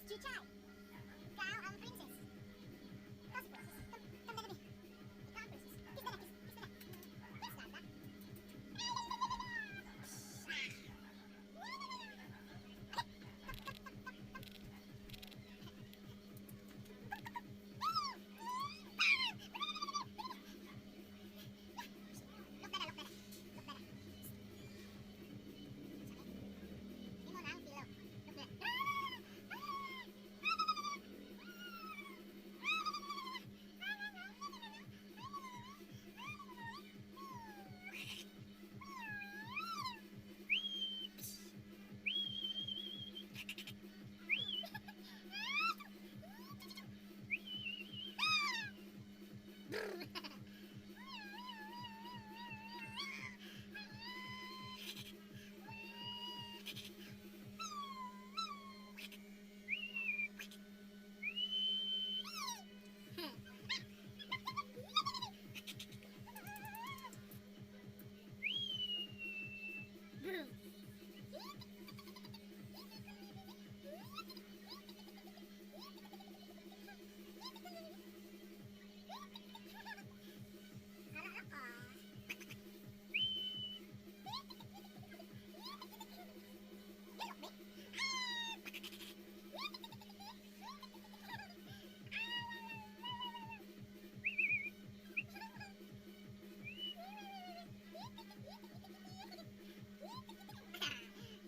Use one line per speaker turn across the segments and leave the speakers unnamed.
Chuchay. Ikaw ang princess. Ikaw si princess. Come, come dada. Ikaw ang princess. Kiss dada, kiss, kiss dada. Kiss dada. Look dada, look dada. Look dada. Hindi mo na ang pillow. Look dada.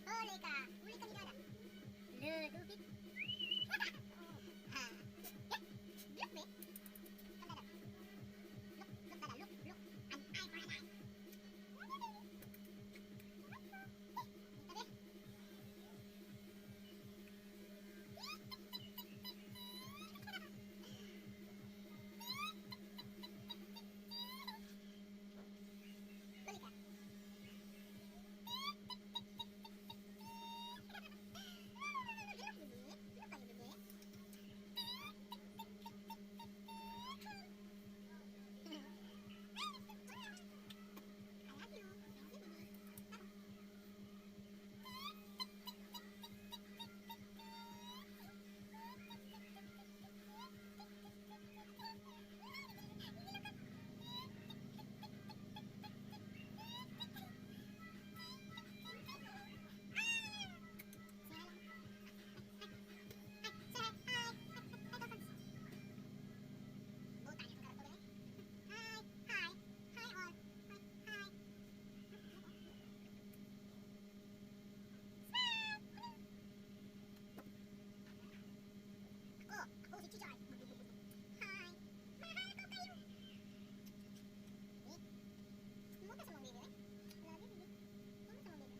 Huli ka! Huli ka ni Dada! Lutupit! Look me! Come, Dada! Look, look, Dada, look, look! An eye for an eye! Tabi! Huli ka! Look, bebe! Look kayo, bebe! I love you! Thank you, bebe! Tara! Say hi! Hi! Hi, hi, dolphins! Buta niya kang karat. Hi! Hi! Hi all! Hi! Hi! Smile! Ako! Ako si Chichay! Hi! Mahal ko kayo! Eh? Muta sa mong baby, eh? Love you, baby. Muta sa mong baby.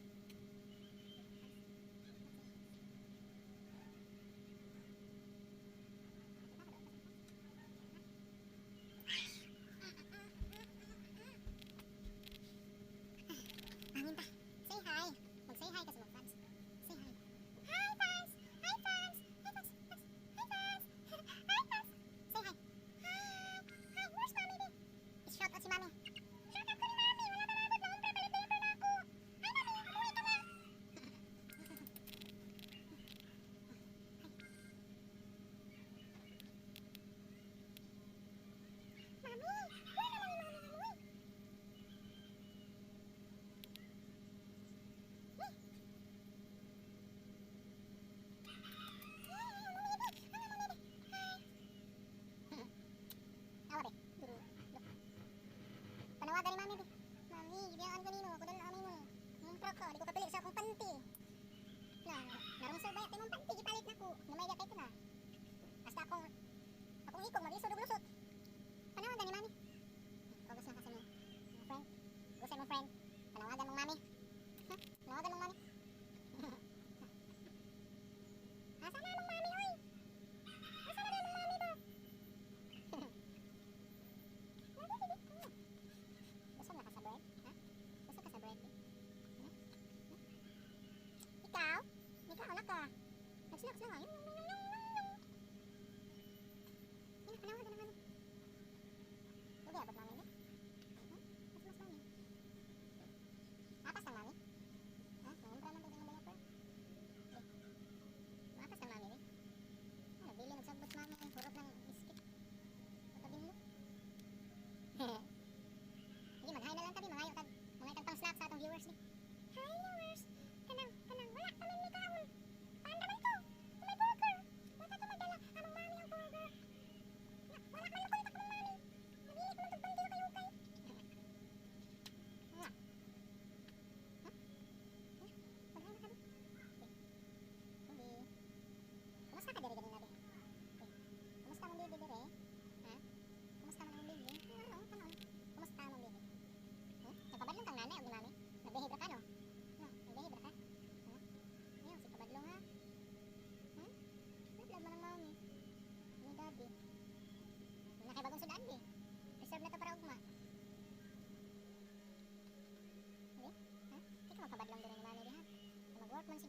Hangin ta. Say hi. Mag-say hi ka sa mga fans. Say hi. Hi, fans! Hi, fans! Hi, fans! Fans! Hi, fans! Hi, fans! Say hi. Hi! Hi! Where's Mommy, babe? I-shout out si Mommy. Shout out ko ni Mommy! Wala pa nabot na umpra. Palit diaper na ako. Hi, Mommy! Umuwi ka na! Mommy! Wala na lang ni Mommy umuwi. Eh! Eh, umuwi ba? Ano, Mommy, babe? Hi! Awa, be. Look. Panawagan ni Mami, be. Mami, gibiyaan ko nimo. Kudal na mo. Mumpra ka. Di ko kapili sa akong panty. Na, narong sir ba? Kay mong panty, gipalit na ko. Namay kay ko na. Basta akong ikog, mag-isod og lusot. Panawagan ni Mami. Gusto na kasi mo. Friend. Gusto mo, friend. Panawagan mong Mami. Ha? Panawagan mong Mami. Asa na mong Mami, oy? Asa na mong Mami ba? Gusto na ka sa bread? Ha? Gusto ka sa bread? Eh? Ha? Ha? Ikaw? Ikaw na ka. Nag-snacks na nga. Yung, yung, yung, yung, yung. Yun, panawagan ng Mami. Lugi abot Mami, di? Ha? Mas mas Mami. Apas ng Mami? Ha? Nangumpra man tayo ng diaper? Eh. Mapas ng Mami, di?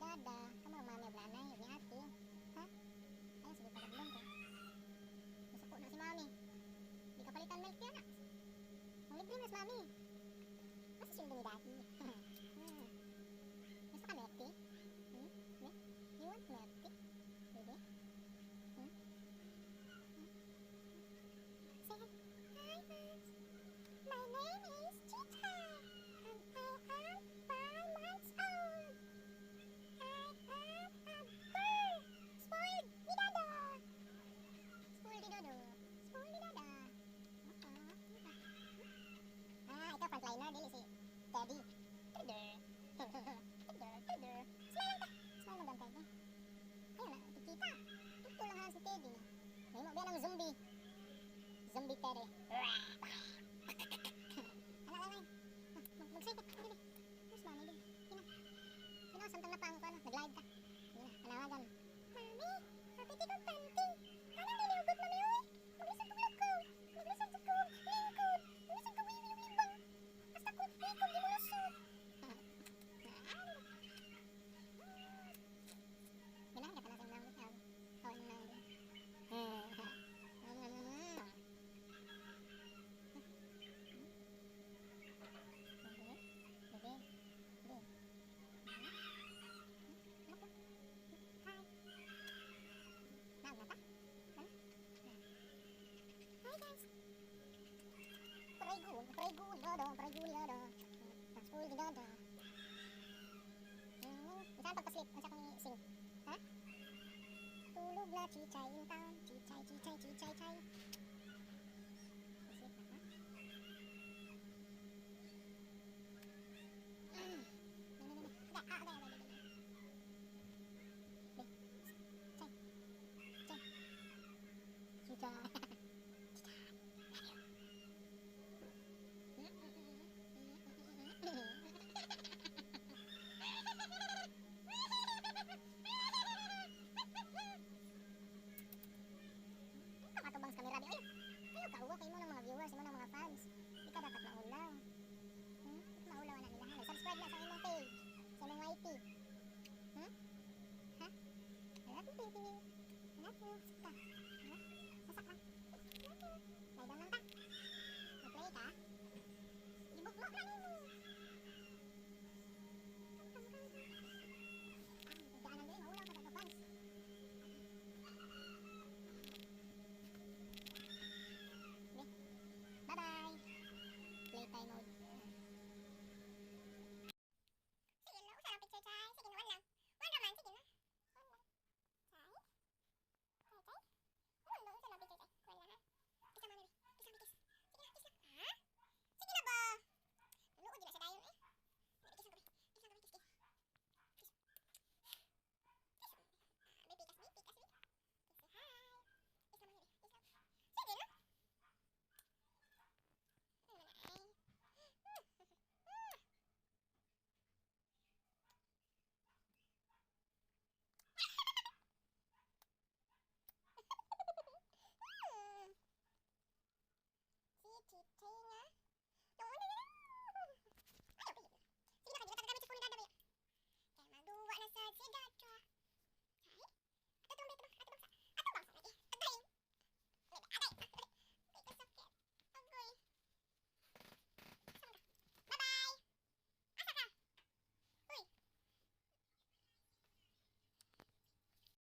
Dada. Kamo ang mami ug nanay ug ni ate. Ha? Ayaw sige pagablong ko. Masuko na si mami. Di ka palitan milk tea na. Ang libre mas mami. Asa sweldo ni daddy? Gusto ka milk tea? Hmm? Ne? You want milk tea? Baby? Hmm? Hmm? Say hi. Hi, fans. My name is Chichay, and I am 5 months old. I am a girl. Spoiled ni Dada. Spoiled ni Dada. Spoiled ni Dada. Ah, ikaw frontliner, dili si Teddy. Teddy. Teddy, Teddy. Smile lang ta. Smile mo lang, Teddy. Ayun na, kikita. Ito lang ha si Teddy na. May mo biya ng zombie. Zombie Teddy. Ala, ala, ala. Mag-say ka. Dili. Where's mommy, babe? Hina. Hina, samtang napang ko, ano, nag-live ka. Hina, panawagan. Mami, hapit ikaw panty. Anong niliugot, mami, uy? Maglisod ko lakaw. Maglisod ko lingkod. Maglisod ko wiwi libang. Basta ko, ikaw di mo lusot. Ganahan ka tala sa imong naong. Oh, imong naong. Bebe, bebe, bebe. Hi. Naog na ta? Ano? Hi, guys. Pray good, dodo, pray good, dodo. School di dodo. Saan pagpasleep? Unsa kong sing? Ha? Tulog na Chichay in town. Chichay, chichay, chichay, chay. Sleep na, ha? No, no, no, no. Okay, ah, okay. Be, chay. Chay. Chichay. Chichay. Love you. Pakatubang sa kamera, di. Ay, ayaw ka, kay mo ng mga viewers, mo ng mga fans. Di ka dapat maulaw. Di ka maulaw na nila. Nag-subscribe na sa imong page, sa imong YT. Hmm? Ha? I love you, baby. I love you. Ka. Ha? Sasak lang. Love you. Lie down lang ta. Mag-play ka? Ibugmo na nimo. Come, come, come, come. Ah, daanan din. Maulaw ka sa fans. Bye-bye. Playtime mode. Sige na, usa lang picture, Chay. Sige na, one lang. One raman, sige na. One lang. Chay? Chay, Chay? One lang, usa lang picture, Chay. One lang, ha? Kiss lang, mami. Kiss lang, kiss. Sige na, kiss lang. Ha? Sige na ba? Naluod yun na siya dayon, eh. Kiss lang kami. Kiss lang kami, kiss, kiss. Kiss. Kiss. Ah, baby, kiss me, kiss me. Kiss, hi. Kiss lang, mami. Kiss lang. Sige na. Ano naman ay? Si Chichay